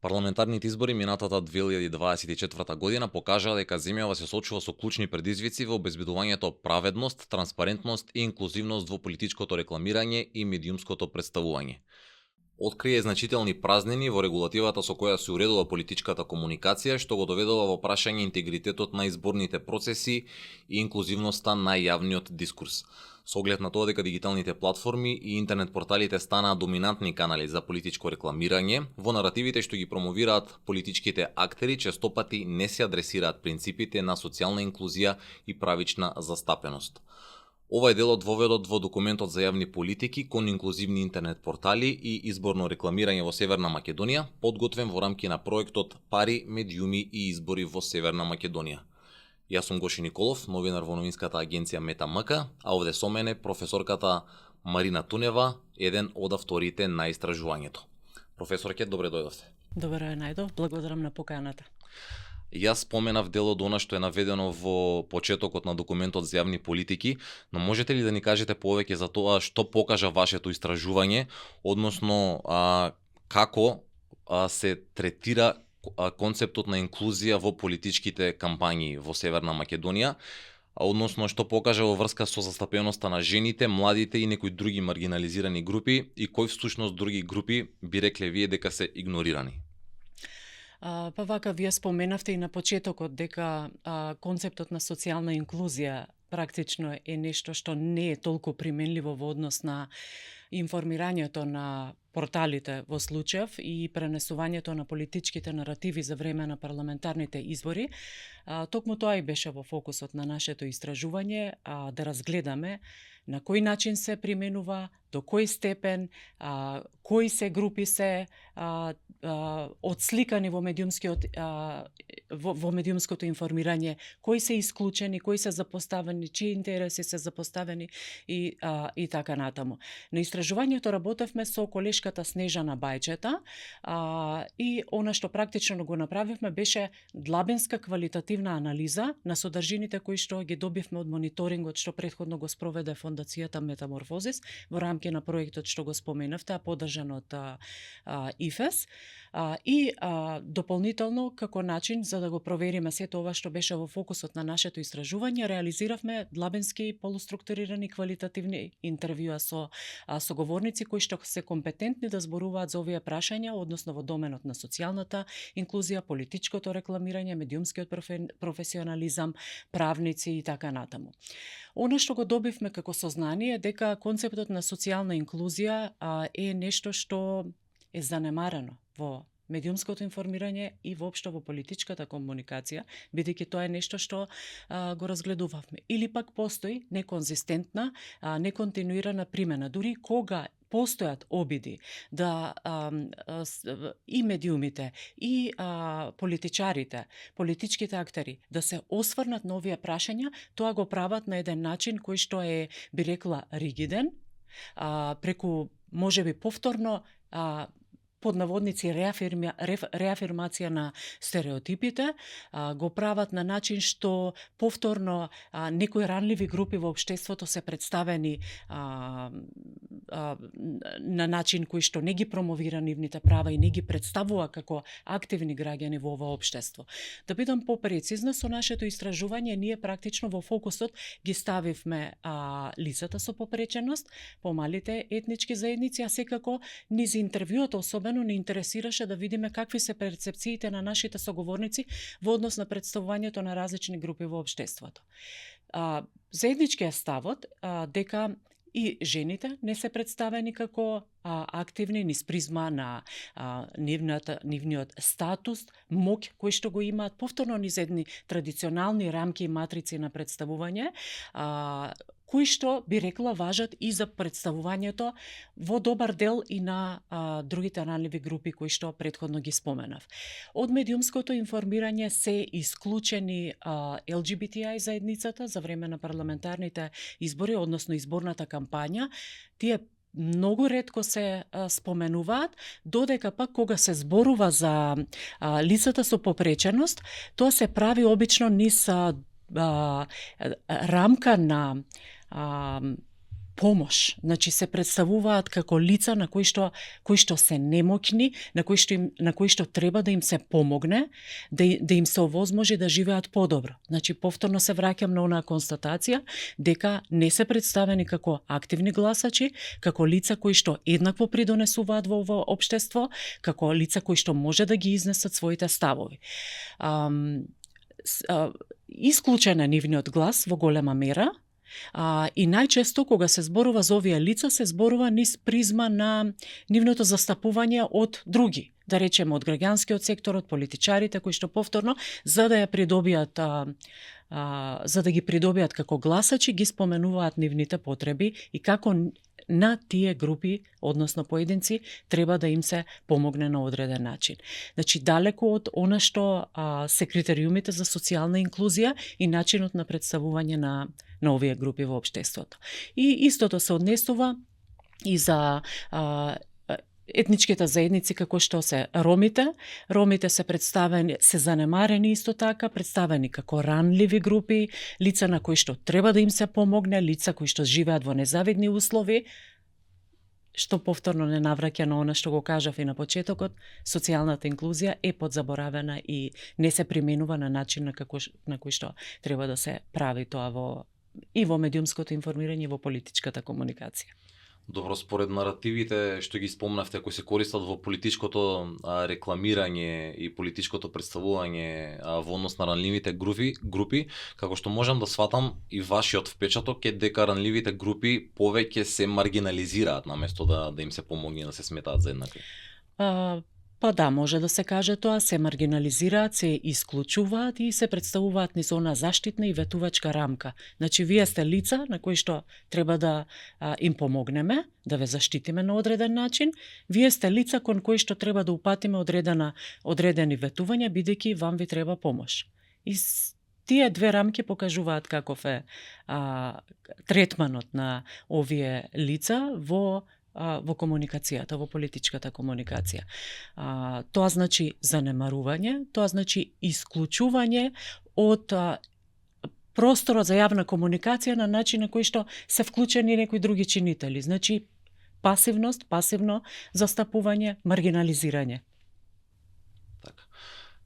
Парламентарните избори минатата 2024 година покажаа дека земјава се соочува со клучни предизвици во обезбедувањето праведност, транспарентност и инклузивност во политичкото рекламирање и медиумското представување. Открие значителни празнини во регулативата со која се уредува политичката комуникација, што го доведува во прашање интегритетот на изборните процеси и инклузивноста на јавниот дискурс. Со оглед на тоа дека дигиталните платформи и интернет порталите станаа доминантни канали за политичко рекламирање, во наративите што ги промовираат политичките актери честопати не се адресираат принципите на социјална инклузија и правична застапеност. Ова е дел од воведот во документот за јавни политики кон инклузивни интернет портали и изборно рекламирање во Северна Македонија, подготвен во рамки на проектот Пари, медиуми и избори во Северна Македонија. Јас сум Гоше Николов, новинар во новинската агенција Мета МК, а овде со мене професорката Марина Тунева, еден од авторите на истражувањето. Професорке, добре дојдовте. Добро е, најдов, благодарам на поканата. Јас споменав дел од она што е наведено во почетокот на документот за јавни политики, но можете ли да ни кажете повеќе за тоа што покажа вашето истражување, односно како се третира концептот на инклузија во политичките кампањи во Северна Македонија, односно што покажа во врска со застапеноста на жените, младите и некои други маргинализирани групи и кои всушност други групи би рекле вие дека се игнорирани? Па вака, вие споменавте и на почетокот дека концептот на социјална инклузија практично е нешто што не е толку применливо во однос на информирањето на порталите во случајов и пренесувањето на политичките наративи за време на парламентарните избори. Токму тоа и беше во фокусот на нашето истражување, да разгледаме на кој начин се применува, до кој степен, кои се групи се отсликани во медиумското информирање, кои се исклучени, кои се запоставени, чии интереси се запоставени и така натаму. На истражувањето работевме со колешката Снежана Бајчета и она што практично го направивме беше длабенска квалитативна анализа на содржините кои што ги добивме од мониторингот што претходно го спроведе Фондацијата Метаморфозис во рамки на проектот што го споменавте, поддржан од ИФЕС. И дополнително, како начин за да го провериме сето ова што беше во фокусот на нашето истражување, реализиравме длабенски полуструктурирани квалитативни интервјуа со соговорници кои што се компетентни да зборуваат за овие прашања, односно во доменот на социјалната инклузија, политичкото рекламирање, медиумскиот професионализам, правници и така натаму. Она што го добивме како сознание дека концептот на социјална инклузија е нешто што е занемарено во медиумското информирање и воопшто во политичката комуникација, бидејќи тоа е нешто што го разгледувавме. Или пак постои неконзистентна, неконтинуирана примена, дури кога постојат обиди да и медиумите, и политичарите, политичките актери да се осврнат на овие прашања, тоа го прават на еден начин кој што е, би рекла, ригиден, преку можеби повторно под наводници реафирмација на стереотипите, го прават на начин што повторно некои ранливи групи во општеството се представени на начин кој што не ги промовира нивните права и не ги представува како активни граѓани во ова општество. Да бидам попрецизна, со нашето истражување ние практично во фокусот ги ставивме лицата со попреченост, помалите етнички заедници, а секако низ интервјуата особено не интересираше да видиме какви се перцепциите на нашите соговорници во однос на представувањето на различни групи во општеството. Заеднички е ставот дека и жените не се представени како активни низ призма на нивниот статус, моќ кој што го имаат повторно низ едни традиционални рамки и матрици на представување, кои што би рекла важат и за представувањето во добар дел и на другите ранливи групи кои што претходно ги споменав. Од медиумското информирање се исклучени LGBTI заедницата за време на парламентарните избори, односно изборната кампања. Тие многу ретко се споменуваат, додека пак кога се зборува за лицата со попреченост, тоа се прави обично низ рамка на помош. Значи се представуваат како лица на кои што се немокни, на кои што треба да им се помогне, да им се овозможи да живеат подобро. Значи повторно се враќам на онаа констатација дека не се представени како активни гласачи, како лица кои што еднакво придонесуваат во ова општество, како лица кои што може да ги изнесат своите ставови. Исклучен е нивниот глас во голема мера, и најчесто кога се зборува за овие лица, се зборува низ призма на нивното застапување од други, да речеме од граѓанскиот сектор, од политичарите кои што повторно за да ја придобијат за да ги придобијат како гласачи, ги споменуваат нивните потреби и како на тие групи, односно поединци, треба да им се помогне на одреден начин. Значи, далеко од она што се критериумите за социјална инклузија и начинот на представување на овие групи во општеството. И истото се однесува и за етничките заедници како што се ромите. Ромите се представени, се занемарени исто така, представени како ранливи групи, лица на кои што треба да им се помогне, лица кои што живеат во незавидни услови, што повторно не навраќа на она што го кажав и на почетокот, социјалната инклузија е подзаборавена и не се применува на начин на кој што треба да се прави тоа и во медиумското информирање и во политичката комуникација. Добро, според наративите што ги спомнавте, кои се користат во политичкото рекламирање и политичкото представување во однос на ранливите групи, како што можам да сватам и вашиот впечаток е дека ранливите групи повеќе се маргинализираат наместо да им се помогне да се сметаат за еднакви. Па да, може да се каже тоа, се маргинализираат, се исклучуваат и се представуваат низ она заштитна и ветувачка рамка. Значи, вие сте лица на кои што треба да им помогнеме, да ве заштитиме на одреден начин, вие сте лица кон кои што треба да упатиме одредени ветувања, бидејќи вам ви треба помош. И тие две рамки покажуваат каков е третманот на овие лица во комуникацијата, во политичката комуникација. Тоа значи занемарување, тоа значи исклучување од просторот за јавна комуникација на начин на кој што се вклучени некои други чинители. Значи пасивно застапување, маргинализирање.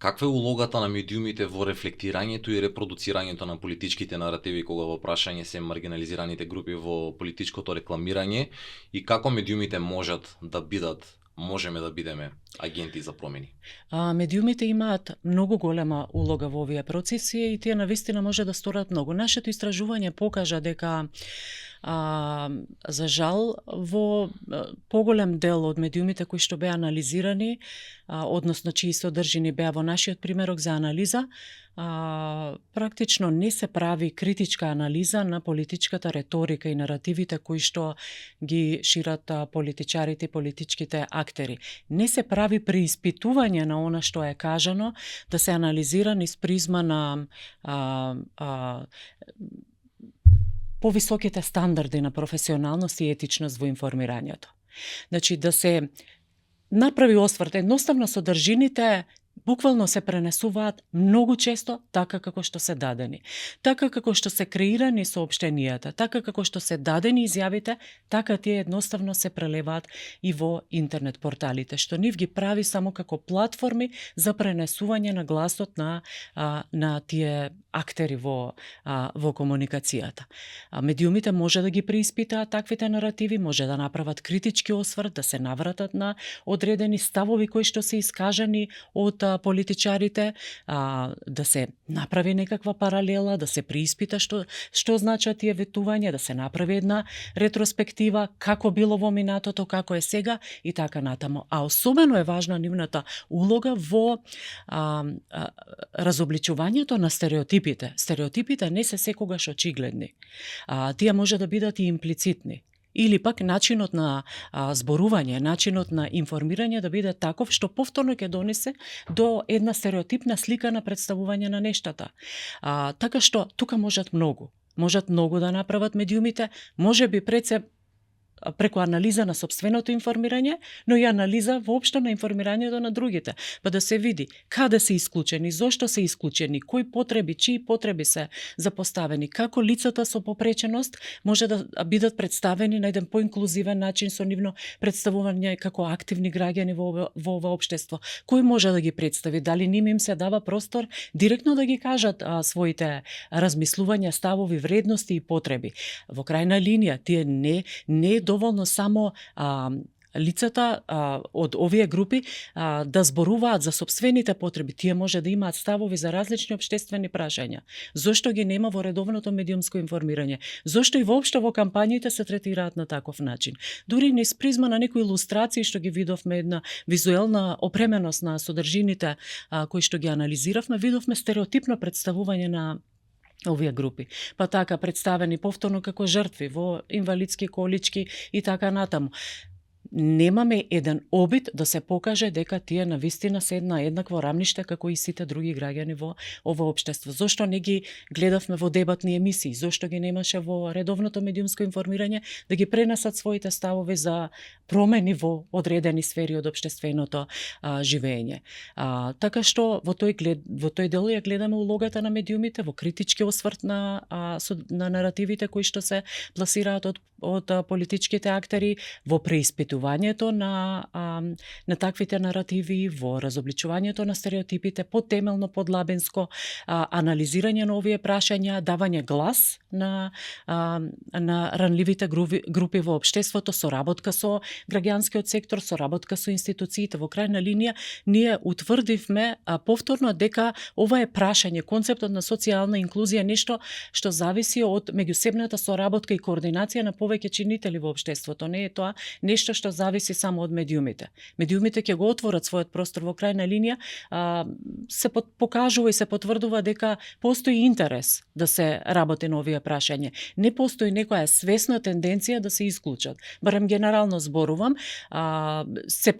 Каква е улогата на медиумите во рефлектирањето и репродуцирањето на политичките наративи кога во прашање се маргинализираните групи во политичкото рекламирање и како медиумите можеме да бидеме агенти за промени? Медиумите имаат многу голема улога во овие процеси и тие навистина може да сторат многу. Нашето истражување покажа дека за жал, во поголем дел од медиумите кои што беа анализирани, односно чии содржини беа во нашиот примерок за анализа, практично не се прави критичка анализа на политичката реторика и наративите кои што ги шират политичарите и политичките актери. Не се прави преиспитување на она што е кажано, да се анализира низ призма на повисоките стандарди на професионалност и етичност во информирањето. Значи, да се направи осврт, едноставно содржините буквално се пренесуваат многу често така како што се дадени. Така како што се креирани соопштенијата, така како што се дадени изјавите, така тие едноставно се прелеваат и во интернет порталите, што нив ги прави само како платформи за пренесување на гласот на тие актери во комуникацијата. Медиумите може да ги преиспитаат таквите наративи, може да направат критички осврт, да се навратат на одредени ставови кои што се искажани од политичарите, да се направи некаква паралела, да се преиспита што значат тие ветувања, да се направи една ретроспектива како било во минатото, како е сега и така натаму. А особено е важна нивната улога во разобличувањето на стереотипите. Стереотипите не се секогаш очигледни. Тие може да бидат и имплицитни. Или пак начинот на зборување, начинот на информирање да биде таков што повторно ќе донесе до една стереотипна слика на представување на нештата. Така што тука можат многу да направат медиумите, може би пред се преку анализа на сопственото информирање, но и анализа воопшто на информирањето на другите, па да се види каде се исклучени, зошто се исклучени, кои потреби, чии потреби се запоставени, како лицата со попреченост може да бидат представени на еден поинклузивен начин со нивно представување како активни граѓани во ова општество. Кој може да ги представи, дали ним им се дава простор директно да ги кажат своите размислувања, ставови, вредности и потреби. Во крајна линија, тие не е доволно само лицата од овие групи да зборуваат за сопствените потреби, тие може да имаат ставови за различни општествени прашања. Зошто ги нема во редовното медиумско информирање? Зошто и воопшто во кампањите се третираат на таков начин? Дури низ призма на некои илустрации што ги видовме, една визуелна опременост на содржините кои што ги анализиравме, видовме стереотипно представување на овие групи. Па така представени повторно како жртви во инвалидски колички и така натаму. Немаме еден обид да се покаже дека тие навистина се на еднакво рамниште како и сите други граѓани во ова општество. Зошто не ги гледавме во дебатни емисии? Зошто ги немаше во редовното медиумско информирање да ги пренесат своите ставови за промени во одредени сфери од општественото живење? Така што во тој дел ја гледаме улогата на медиумите во критички осврт на наративите кои што се пласираат од политичките актери, во преиспитувањето на таквите наративи, во разобличувањето на стереотипите, потемелно, подлабенско анализирање на овие прашања, давање глас на ранливите групи во општеството, соработка со граѓанскиот сектор, соработка со институциите. Во крајна линија, ние утврдивме повторно дека ова е прашање, концептот на социјална инклузија е нешто што зависи од меѓусебната соработка и координација на повеќе чинители во општеството. Не е тоа нешто што зависи само од медиумите. Медиумите ќе го отворат својот простор. Во крајна линија се покажува и се потврдува дека постои интерес да се работи на овие прашања. Не постои некоја свесна тенденција да се исклучат. Барем генерално зборувам, се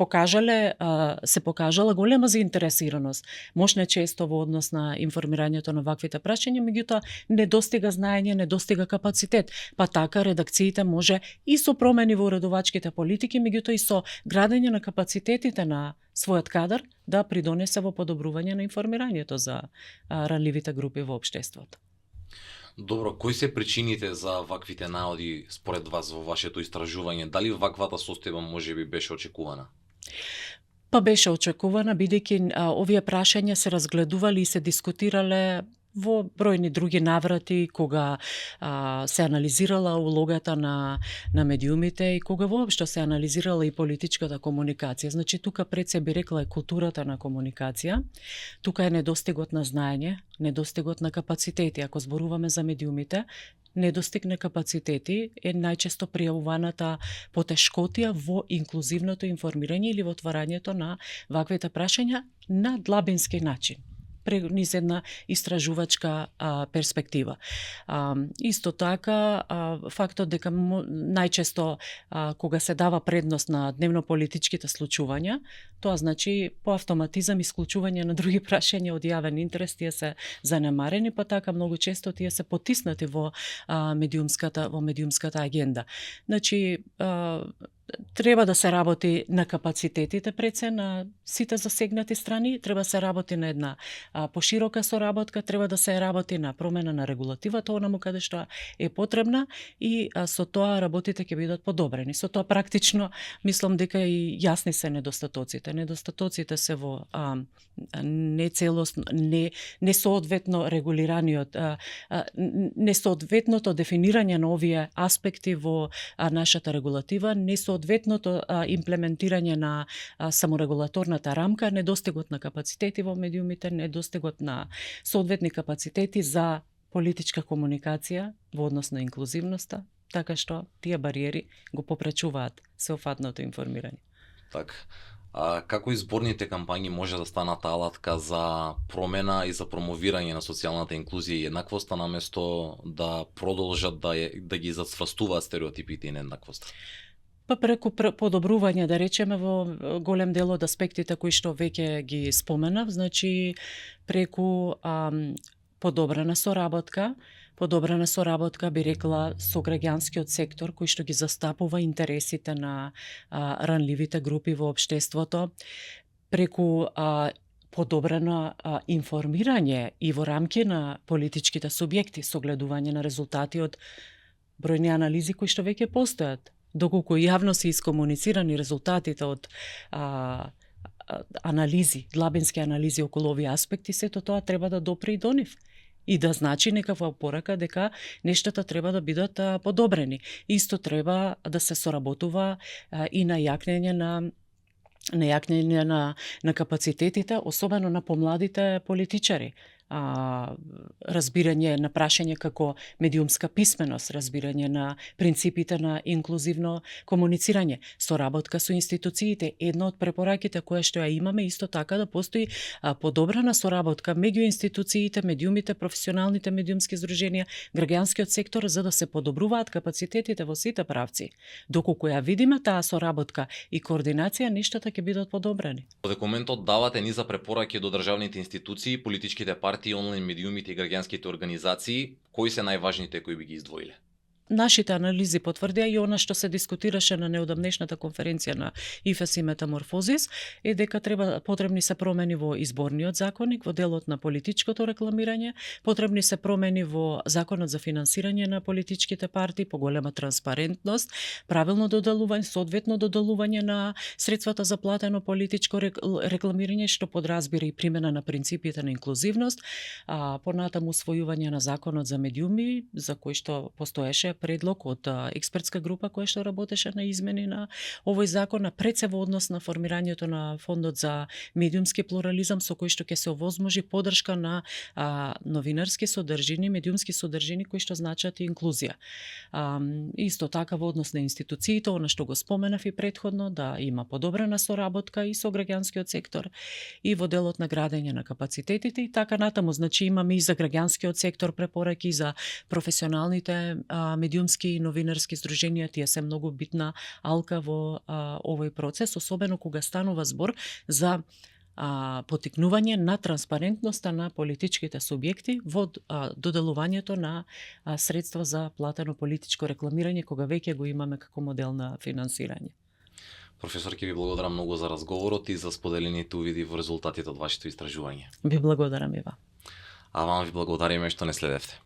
покажала голема заинтересираност, можне често во однос на информирањето на ваквите прашања, меѓутоа недостига знаење, недостига капацитет. Па така редакциите може и со промени во уредувачките политики, меѓутоа и со градење на капацитетите на својот кадар да придонесе во подобрување на информирањето за ранливите групи во општеството. Добро, кои се причините за ваквите наоди според вас во вашето истражување? Дали ваквата состојба можеби беше очекувана? Па беше очекувана, бидејќи овие прашања се разгледували и се дискутирале во бројни други наврати, кога се анализирала улогата на медиумите и кога воопшто се анализирала и политичката комуникација. Значи, тука пред се би рекла е културата на комуникација, тука е недостигот на знаење, недостигот на капацитети. Ако зборуваме за медиумите, недостиг на капацитети е најчесто пријавуваната потешкотија во инклузивното информирање или во отварањето на ваквите прашања на длабински начин, низ една истражувачка перспектива. Исто така, фактот дека најчесто кога се дава предност на дневно-политичките случувања, тоа значи по автоматизам исклучување на други прашања од јавен интерес, тие се занемарени, па така многу често тие се потиснати во медиумската агенда. Значи, треба да се работи на капацитетите пред се на сите засегнати страни, треба се работи на една поширока соработка, треба да се работи на промена на регулативата онаму каде што е потребна и со тоа работите ќе бидат подобрени. Со тоа практично мислам дека и јасни се недостатоците. Недостатоците се во нецелосно, несоодветно регулираниот, несоодветното дефинирање на овие аспекти во нашата регулатива, несоодветното имплементирање на саморегулаторната рамка, недостигот на капацитети во медиумите, недостигот на соодветни капацитети за политичка комуникација во однос на инклузивноста, така што тие бариери го попречуваат сеофатното информирање. Така. Како изборните кампањи може да станат алатка за промена и за промовирање на социјалната инклузија и еднаквоста наместо да продолжат да ги зацврстуваат стереотипите и нееднаквоста? Па преку подобрување, да речеме, во голем дел од аспектите кои што веќе ги споменав, значи преку подобрена соработка, подобрана соработка, би рекла, со граѓанскиот сектор кој што ги застапува интересите на ранливите групи во општеството, преку подобрено информирање и во рамки на политичките субјекти, согледување на резултати од бројни анализи кои што веќе постојат. Доколку јавно се искомуницирани резултатите од анализи, длабински анализи околу овие аспекти, сето тоа треба да допре и до нив и да значи некаква порака дека нештата треба да бидат подобрени. Исто треба да се соработува и на јакнење на капацитетите, особено на помладите политичари. Разбирање на прашање како медиумска писменост, разбирање на принципите на инклузивно комуницирање, соработка со институциите. Една од препораките која што ја имаме исто така да постои подобрана соработка меѓу институциите, медиумите, професионалните медиумски здруженија, граѓанскиот сектор за да се подобруваат капацитетите во сите правци. Доколку ја видиме таа соработка и координација, нештата ќе бидат подобрени. Во документот давате низа препораки до државните институции, политичките партии, онлайн медиумите и граѓанските организации. Кои се најважните кои би ги издвоиле? Нашите анализи потврдија и она што се дискутираше на неодамнешната конференција на ИФЕС и Метаморфозис е дека потребни се промени во изборниот законник, во делот на политичкото рекламирање, потребни се промени во законот за финансирање на политичките партии, поголема транспарентност, правилно доделување, соодветно доделување на средствата за платено политичко рекламирање, што подразбира и примена на принципите на инклузивност, понатаму усвојување на законот за медиуми, за кој што постоеше предлог од експертска група која што работеше на измени на овој закон, пред се во однос на формирањето на фондот за медиумски плурализам со кој што ќе се овозможи поддршка на новинарски содржини, медиумски содржини кои што значат и инклузија. Исто така во однос на институциите, она што го споменав и претходно, да има подобрена соработка и со граѓанскиот сектор и во делот на градење на капацитетите и така натаму. Значи имаме и за граѓанскиот сектор препораки, за професионалните медиумски и новинарски здруженија, тие се многу битна алка во овој процес, особено кога станува збор за потикнување на транспарентноста на политичките субјекти во доделувањето на средства за платено политичко рекламирање, кога веќе го имаме како модел на финансирање. Професор, ќе ви благодарам многу за разговорот и за споделените увиди во резултатите од вашето истражување. Ви благодарам и вам. А вам ви благодариме што не следевте.